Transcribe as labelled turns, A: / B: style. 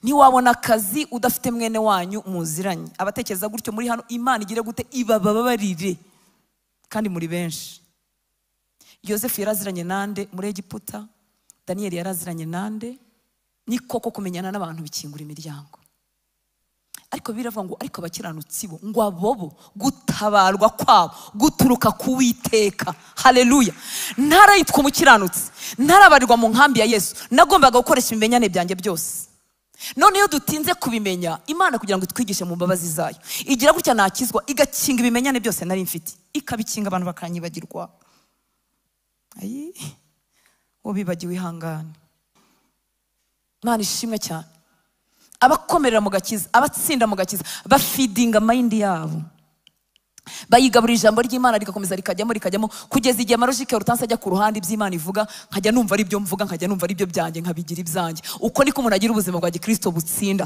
A: Ntiwabona akazi udafite mwene wanyu muziranye. Abatekereza gutyo muri hano, Imana igire gute? Ibababarire, kandi muri benshi. Yosefu yaraziranye nande muri Egiputa? Daniyeli yaraziranye nande? Ni koko kumenyana n'abantu bikingura imiryango. Ariko biravuga ngo ariko abakiranutsi bo ngo abobo gutabarwa kwabo guturuka ku Uwiteka. Haleluya! Ntarayitwa umukiranutsi, ntarabarirwa mu nkambi ya Yesu, nagombaga gukoresha ibimenyane byanjye byose. None iyo dutinze kubimenya, Imana kugira ngo itwigishe mu mbabazi zayo, igira gutya nakizwa igakinga ibimenyane byose nari mfite, ikabikinga abantu bakanyibagirwa. Ayi, uwo bibagiwe ihangane. Imana ishimwe cyane. Abakomerera mu gakiza, abatsinda mu gakiza, bafeedinga mind yabo, bayigaburira ijambo ry'Imana, rigakomeza rikajyamo rikajyamo, kugeza igihe amalogique ya Hortense ajya ku ruhande, iby'Imana ivuga nkajya numva ari byo mvuga, nkajya numva ari byo byanjye, nkabigira ibyanjye. Uko niko umuntu agira ubuzima bwa gikristo butsinda.